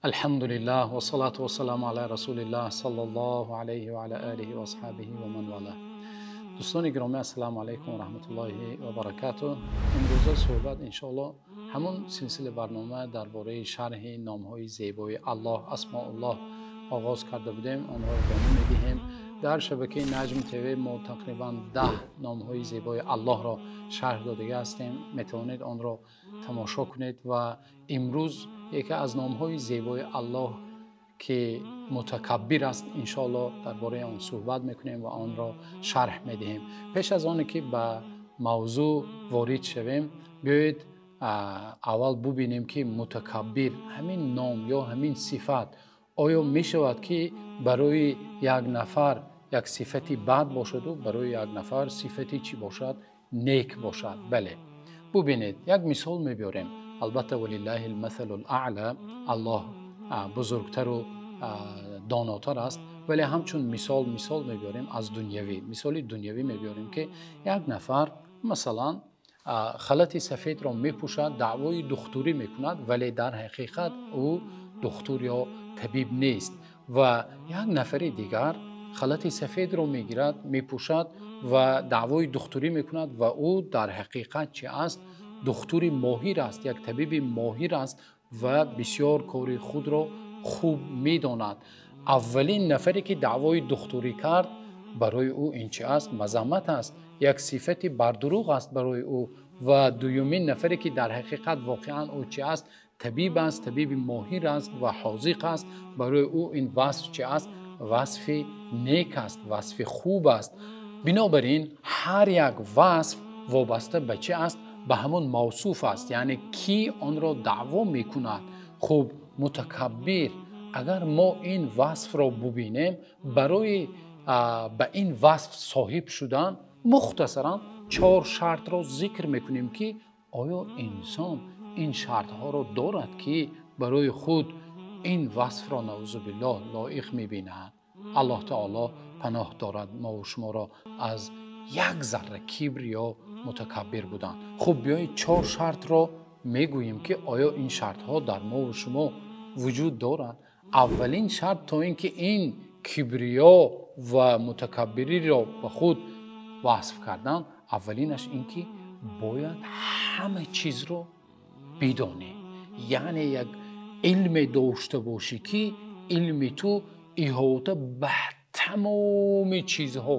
Алҳамдулиллаҳ вассалату вассаламу ала расулиллаҳ саллаллоҳу алайҳи ва ала олиҳи ва асҳобиҳи ва ман валаҳ. Дӯстони гиромӣ, ассалому алайкум ва раҳматуллоҳи ва баракатуҳ. Имрӯза суҳбат иншоаллоҳ ҳамон силсила барнома дар бораи шарҳи номҳои зебои Аллоҳ, Асмоуллоҳ оғоз карда будем, онро идома медиҳем. Дар шабакаи Наҷм ТВ мо тақрибан 10 номҳои зебои Аллоҳро шарҳ додага ҳастем, метавонед онро тамошо кунед. Ва имрӯз яке аз номҳои зебои Аллоҳ ки Мутакаббир аст, иншоаллоҳ дар бораи он суҳбат мекунем ва онро шарҳ медиҳем. Пеш аз оне ки ба мавзӯъ ворид шавем, биёед аввал бубинем ки Мутакаббир ҳамин ном ё ҳамин сифат оё мешавад ки барои як нафар як сифати бад бошаду барои як нафар сифати чӣ бошад? Нек бошад. Бале, бубинед, як мисол мебиёрем. Албатта, валиллаҳил масалул аъла, Аллоҳ бузургтару донотар аст, вале ҳамчун мисол мебиёрем аз дунявӣ. Мисоли дунявӣ мебиёрем ки як нафар масалан халати сафедро мепӯшад, даъвои духтурӣ мекунад, вале дар ҳақиқат ӯ духтур ё табиб нест. Ва як нафари дигар халати сафедро мегирад, мепӯшад ва даъвои духтурӣ мекунад ва ӯ дар ҳақиқат чӣ аст? Духтури моҳир аст, як табиби моҳир аст ва бисёр кори худро хуб медонад. Аввалин нафаре ки даъвои духтурӣ кард, барои ӯ ин чӣ аст? Мазаммат аст, як сифати бардурӯғ аст барои ӯ. Ва дуюмин нафаре ки дар ҳақиқат воқеан ӯ чӣ аст? Табиб аст, табиби моҳир аст ва ҳозиқ аст. Барои ӯ ин васф чӣ аст? Васфи нек аст, васфи хуб аст. Бинобар ин ҳар як васф вобаста ба чӣ аст? Ба ҳамон мавсуф аст, яъне ки онро даъво мекунад. Хуб, Мутакаббир, агар мо ин васфро бубинем, барои ба ин васф соҳиб шудан мухтасаран 4 шартро зикр мекунем ки оё инсон ин шартҳоро дорад ки барои худ ин васфро наузубиллоҳ лоиқ мебинад. Аллоҳ таоло паноҳ дорад мову шуморо аз як зарра кибр ё мутакаббир будан. Хуб, биёед 4 шартро мегӯем ки оё ин шартҳо дар мову шумо вуҷуд дорад. Аввалин шарт то ин ки ин кибриё ва мутакаббириро ба худ васф кардан, аввалинаш ин ки бояд ҳама чизро бидонӣ, яъне як илме дошта бошӣ ки илми ту иҳота ба тамоми чизҳо,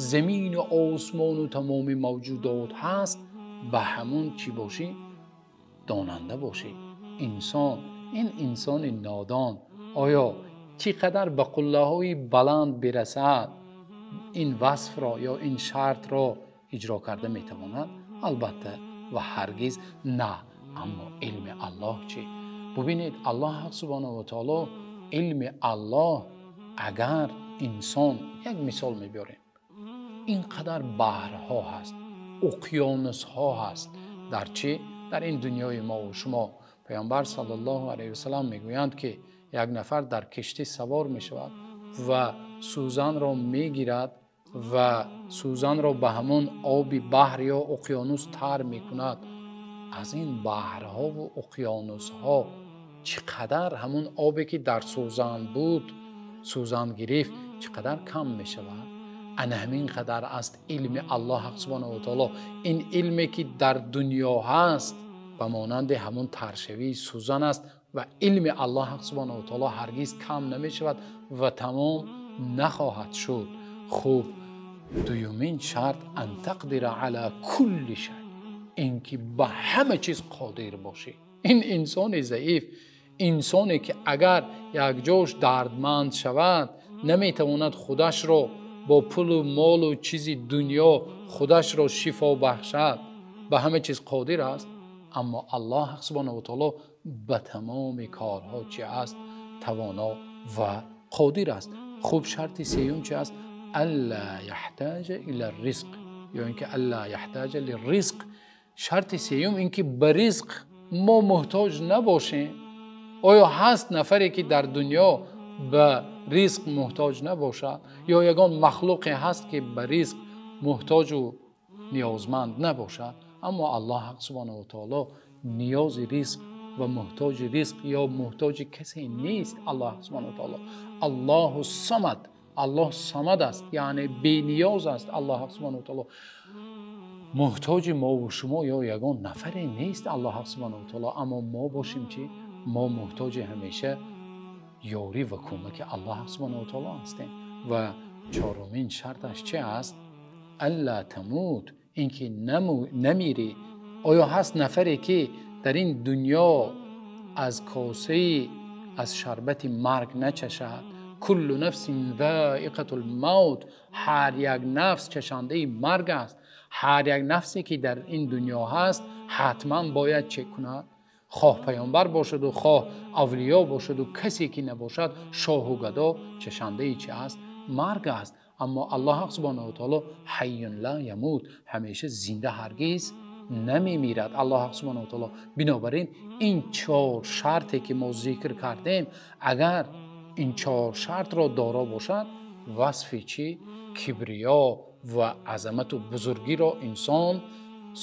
замину осмону тамоми мавҷудот ҳаст, ба ҳамон чӣ бошӣ? Донанда бошӣ. Инсон, ин инсони нодон оё чӣ қадар ба қуллаҳои баланд бирасад, ин васфро ё ин шартро иҷро карда метавонад? Албатта ва ҳаргиз на. Аммо илми Аллоҳ чӣ? Бубинед, Аллоҳ субҳонаҳу ва таоло, илми Аллоҳ, агар инсон, як мисол мебиёрем, ин қадар баҳрҳо ҳаст, уқёнусҳо ҳаст, дар чӣ? Дар ин дунёи мо ва шумо. Паёмбар саллаллоҳу алайҳи васаллам мегӯянд ки як нафар дар киштӣ савор мешавад ва сӯзанро мегирад ва сӯзанро ба ҳамон оби баҳр ё уқёнус тар мекунад. Аз ин баҳрҳову уқёнусҳо чӣ қадар ҳамон обе ки дар сӯзан буд, сӯзан гирифт, чӣ қадар кам мешавад? Ана ҳамин қадар аст илми Аллоҳ субҳонаҳу ва таоло. Ин илме ки дар дунё ҳаст ба монанди ҳамон таршавии сӯзан аст ва илми Аллоҳ субҳонаҳу ва таоло ҳаргиз кам намешавад ва тамом нахоҳад шуд. Хуб, дуюмин шарт ан тақдира ала кулли шай, ин ки ба ҳама чиз қодир бошӣ. Ин инсони заиф, инсоне ки агар як ҷош дардманд шавад, наметавонад худашро бо пулу молу чизи дунё худашро шифо бахшад, ба ҳама чиз қодир аст. Аммо Аллоҳ субҳонаҳу ва таоло ба тамоми корҳо чӣ аст? Тавоно ва қодир аст. Хуб, шарти сеюм чӣ аст? Алла яҳтаҷа ила ризқ, ё ин ки алла яҳтаҷа лирризқ. Шарти сеюм ин ки ба ризқ мо муҳтоҷ набошем. Оё ҳаст нафаре ки дар дунё ба ризқ муҳтоҷ набошад? Ё ягон махлуқе ҳаст ки ба ризқ муҳтоҷу ниёзманд набошад? Аммо Аллоҳ субҳонаҳу ва таоло ниёзи ризқ ва муҳтоҷи ризқ ё муҳтоҷи касе нест. Аллоҳ субҳонаҳу ва таъоло Аллоҳу Самад, Аллоҳ Самад аст, яъне бениёз аст. Аллоҳ субҳонаҳу ва таъоло муҳтоҷи мо ва шумо ё ягон нафаре нест. Аллоҳ субҳонаҳу ва таъоло. Аммо мо бошем чӣ? Мо муҳтоҷи ҳамеша ёрӣ ва кӯмаки Аллоҳ субҳонаҳу ва таъоло ҳастем. Ва чаҳорумин шарташ чӣ аст? Алло тамут, инки намирӣ. Оё ҳаст нафаре ки дар ин дунё аз косае аз шарбати марг начашад? Куллу нафсин зоиқатул мавт, ҳар як нафс чашандаи марг аст. Ҳар як нафсе ки дар ин дунё ҳаст ҳатман бояд чӣ кунад? Хоҳ паёмбар бошад ва хоҳ авлиё бошад ва касе ки набошад, шоҳу гадо чашандаи чӣ аст? Марг аст. Аммо Аллоҳ субҳонаҳу ва таъоло ҳайюн ло ямут, ҳамеша зинда, ҳаргиз намемирад Аллоҳ субҳонаҳу ва таъоло. Бинобар ин ин чаҳор шарте ки мо зикр кардем, агар ин чаҳор шартро доро бошад, васфи чӣ? Кибриё ва азамат ва бузургиро инсон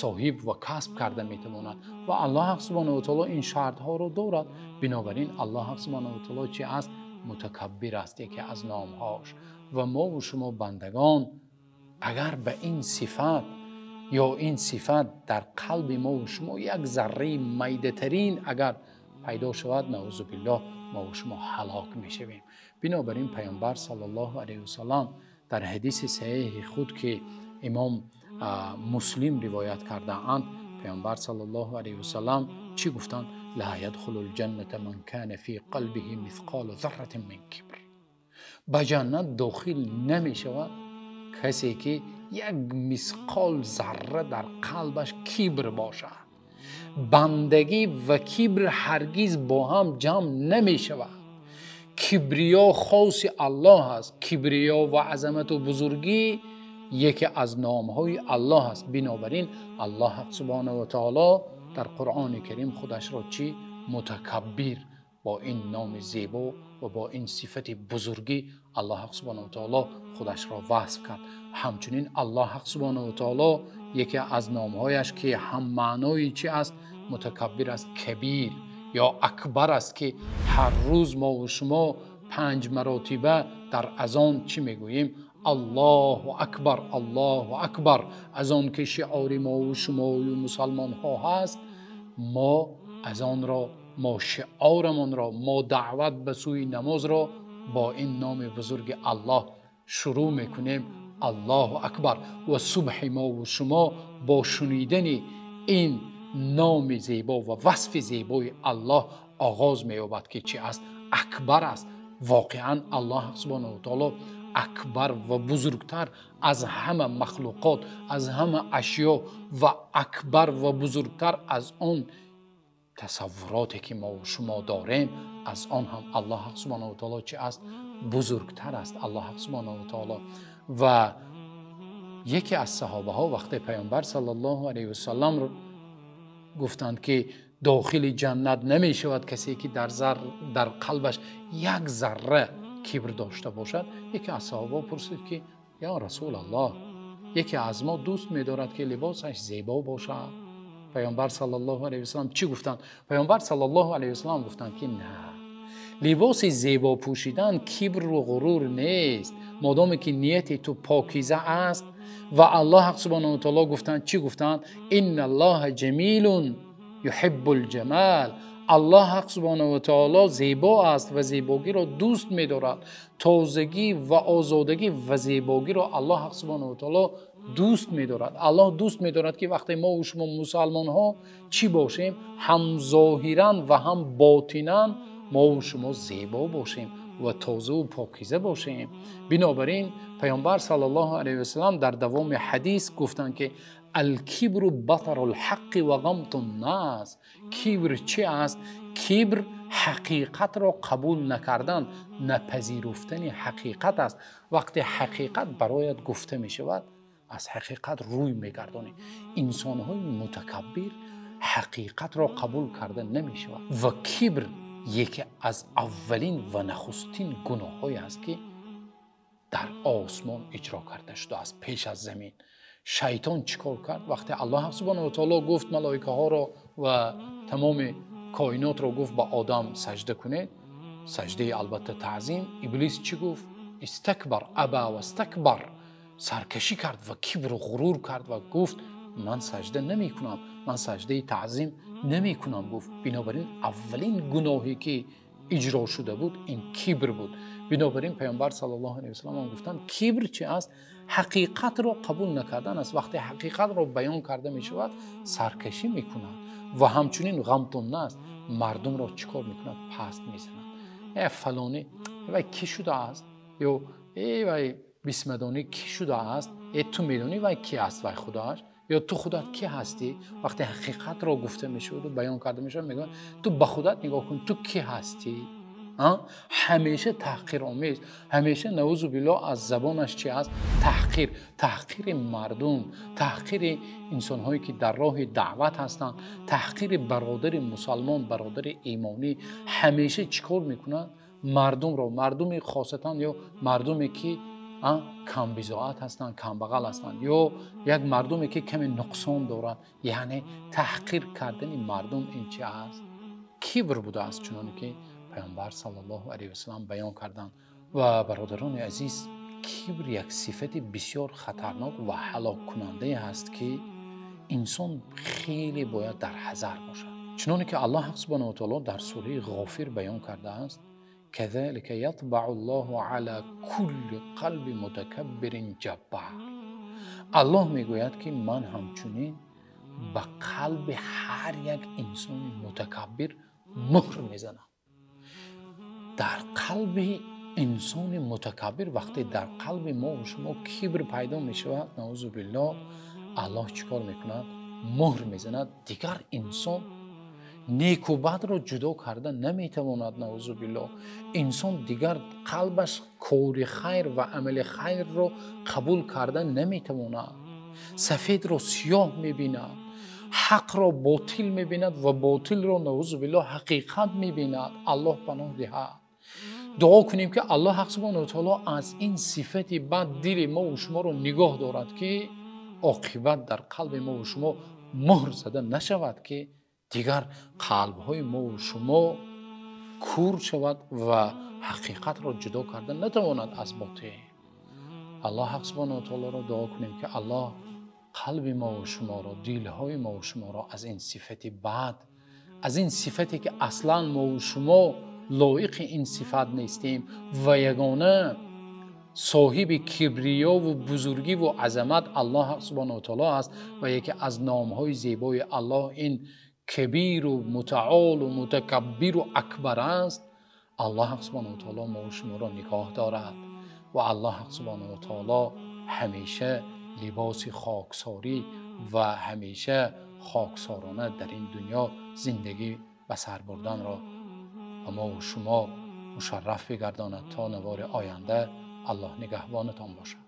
соҳиб ва касб карда метавонад. Ва Аллоҳ субҳонаҳу ва таъоло ин шартҳоро дорад. Бинобар ин Аллоҳ субҳонаҳу ва таъоло чӣ аст? Мутакаббир аст, яке аз номҳояш. Ва мо ва шумо бандагон агар ба ин сифат ё ин сифат дар қалби мо ва шумо як зарра майдатарин агар пайдо шавад, наъӯзу биллоҳ, мо ва шумо ҳалок мешавем. Бинобар ин Паёмбар саллаллоҳу алайҳи васаллам дар ҳадиси саҳеҳи худ ки Имом Муслим ривоят кардаанд, Паёмбар саллаллоҳу алайҳи васаллам чӣ гуфтанд? Ла ядхулул ҷанната ман кана фи қалбиҳи мисқолу зарратин мин кибр. Ба ҷаннат дохил намешавад касе ки як мисқол зарра дар қалбаш кибр бошад. Бандагӣ ва кибр ҳаргиз бо ҳам ҷамъ намешавад. Кибриё хоси Аллоҳ аст. Кибриё ва азамат ва бузургӣ яке аз номҳои Аллоҳ аст. Бинобар ин Аллоҳ субҳонаҳу ва таъоло дар Қуръони Карим худашро чӣ? Мутакаббир, бо ин номи зебо ва бо ин сифати бузургӣ Аллоҳ субҳонаҳу ва таъоло худашро васф кард. Ҳамчунин Аллоҳ субҳонаҳу ва таъоло яке аз номҳояш ки ҳам маънои чӣ аст? Мутакаббир аст, кабир ё акбар аст, ки ҳар рӯз мо ва шумо 5 маротиба дар азон чӣ мегӯем? Аллоҳу акбар, Аллоҳу акбар. Аз он ки шиори мо ва шумо ва мусалмонҳо ҳаст, мо азонро, мо шиорамонро, мо даъват ба сӯи намозро бо ин номи бузурги Аллоҳ шурӯъ мекунем. Аллоҳу акбар. Ва субҳи мо ва шумо бо шунидани ин номи зебо ва васфи зебои Аллоҳ оғоз меёбад ки чӣ аст? Акбар аст. Воқеан Аллоҳ субҳонаҳу ва таъоло акбар ва бузургтар аз ҳама махлуқот, аз ҳама ашё ва акбар ва бузургтар аз он тасаввуроте ки мо ва шумо дорем, аз он ҳам Аллоҳ субҳонаҳу ва таъоло чӣ аст? Бузургтар аст Аллоҳ субҳонаҳу ва таъоло. Ва яке аз саҳобаҳо вақте Паёмбар саллаллоҳу алайҳи васаллам гуфтанд ки дохили ҷаннат намешавад касе ки дар қалбаш як зарра кибр дошта бошад, яке аз саҳобаҳо пурсид ки ё Расулаллоҳ, яке аз мо дӯст медорад ки либосаш зебо бошад. Паёмбар саллаллоҳу алайҳи васаллам чӣ гуфтанд? Паёмбар саллаллоҳу алайҳи васаллам гуфтанд ки на, либоси зебо пӯшидан кибру ғурур нест, модоме ки нияти ту покиза аст. Ва Аллоҳ субҳонаҳу ва таъоло гуфтанд, чӣ гуфтанд? Инналлоҳа ҷамилун юҳиббул ҷамал. Аллоҳ субҳонаҳу ва таъоло зебо аст ва зебогиро дӯст медорад. Тозагӣ ва озодагӣ ва зебогиро Аллоҳ субҳонаҳу ва таъоло дӯст медорад. Аллоҳ дӯст медорад ки вақте мо ва шумо мусалмонҳо чӣ бошем? Ҳам зоҳиран ва ҳам ботинан мо ва шумо зебо бошем ва тоза ва покиза бошем. Бинобар ин Паёмбар саллаллоҳу алайҳи васаллам дар давоми ҳадис гуфтанд ки алкибру батарул ҳаққи ва ғамтун нас. Кибр чӣ аст? Кибр ҳақиқатро қабул накардан, напазируфтани ҳақиқат аст. Вақте ҳақиқат барояд гуфта мешавад, аз ҳақиқат рӯй мегардонӣ. Инсонҳои мутакаббир ҳақиқатро қабул карда намешавад. Ва кибр яке аз аввалин ва нахустин гуноҳҳое аст ки дар осмон иҷро карда шудааст пеш аз замин. Шайтон чӣ кор кард? Вақте Аллоҳ субҳонаҳу ва таъоло гуфт малоикаҳоро ва тамоми коинотро гуфт ба Одам саҷда кунед, саҷдаи албатта таъзим, Иблис чӣ гуфт? Истакбар, аба вастакбар, саркашӣ кард ва кибру ғурур кард ва гуфт ман саҷда намекунам, ман саҷдаи таъзим намекунам гуфт. Бинобар ин аввалин гуноҳе ки иҷро шуда буд ин кибр буд. Бинобар ин Паёмбар саллаллоҳу алайҳи васаллам ҳам гуфтанд кибр чи аст? Ҳақиқатро қабул накардан аст. Вақте ҳақиқатро баён карда мешавад саркашӣ мекунад ва ҳамчунин ғамтун аст, мардумро чӣ кор мекунад? Паст мезанад. Э фалонӣ вай кӣ шудааст? Ё э вай бисмадонӣ кӣ шудааст? Э ту медонӣ вай кӣ аст, вай худоаш? Ё ту худат кӣ ҳастӣ? Вақте ҳақиқатро гуфта мешавад ва баён карда мешавад мегӯянд ту ба худат нигоҳ кун, ту кӣ ҳастӣ? Ҳамеша таҳқиромез, ҳамеша наузу биллоҳ аз забонаш чи аст? Таҳқир, таҳқири мардум, таҳқири инсонҳое ки дар роҳи даъват ҳастанд, таҳқири бародари мусалмон, бародари имонӣ. Ҳамеша чӣ кор мекунад? Мардумро, мардуми хосатан ё мардуме ки камбизоат ҳастанд, камбағал ҳастанд ё як мардуме ки каме нуқсон дорад, яъне таҳқир кардани мардум ин чи аст? Кибр будааст, чуноне ки Паёмбар саллаллоҳу алайҳи васаллам баён карданд. Ва бародарони азиз, кибр як сифати бисёр хатарнок ва ҳалоккунандае ҳаст ки инсон хеле бояд дар ҳазар бошад. Чуноне ки Аллоҳ субҳонаҳу ва таъоло дар сураи Ғофир баён кардааст: казалика ятбаъу Аллоҳу ала кулли қалби мутакаббирин ҷаббар. Аллоҳ мегӯяд ки ман ҳамчунин ба қалби ҳар як инсони мутакаббир муҳр мезанам. Дар қалби инсони мутакаббир вақте дар қалби мо ва шумо кибр пайдо мешавад, наузу биллоҳ, Аллоҳ чӣ кор мекунад? Муҳр мезанад. Дигар инсон неку бадро ҷудо карда наметавонад, наузу биллоҳ. Инсон дигар қалбаш кори хайр ва амали хайрро қабул карда наметавонад. Сафедро сиёҳ мебинад, ҳақро ботил мебинад ва ботилро наузу биллоҳ ҳақиқат мебинад. Аллоҳ паноҳ диҳад. Дуо кунем ки Аллоҳ субҳонаҳу ва таъоло аз ин сифати бад дили мо ва шуморо нигоҳ дорад, ки оқибат дар қалби мо ва шумо муҳр зада нашавад, ки дигар қалбҳои мо ва шумо кур шавад ва ҳақиқатро ҷудо карда натавонад аз ботил. Аллоҳ субҳонаҳу ва таъолоро дуо кунем ки Аллоҳ қалби мо ва шуморо, дилҳои мо ва шуморо аз ин сифати бад, аз ин сифате ки аслан мо ва шумо лоиқи ин сифат нестем ва ягона соҳиби кибриёву бузургиву азамат Аллоҳ субҳонаҳу ва таъоло аст ва яке аз номҳои зебои Аллоҳ ин кабиру мутаолу мутакаббиру акбар аст. Аллоҳ субҳонаҳу ва таъоло мо ва шуморо нигоҳ дорад ва Аллоҳ субҳонаҳу ва таъоло ҳамеша либоси хоксорӣ ва ҳамеша хоксорона дар ин дунё зиндагӣ ба сар бурданро ба мо ва шумо мушарраф бигардонад. То навори оянда Аллоҳ нигаҳбонатон бошад.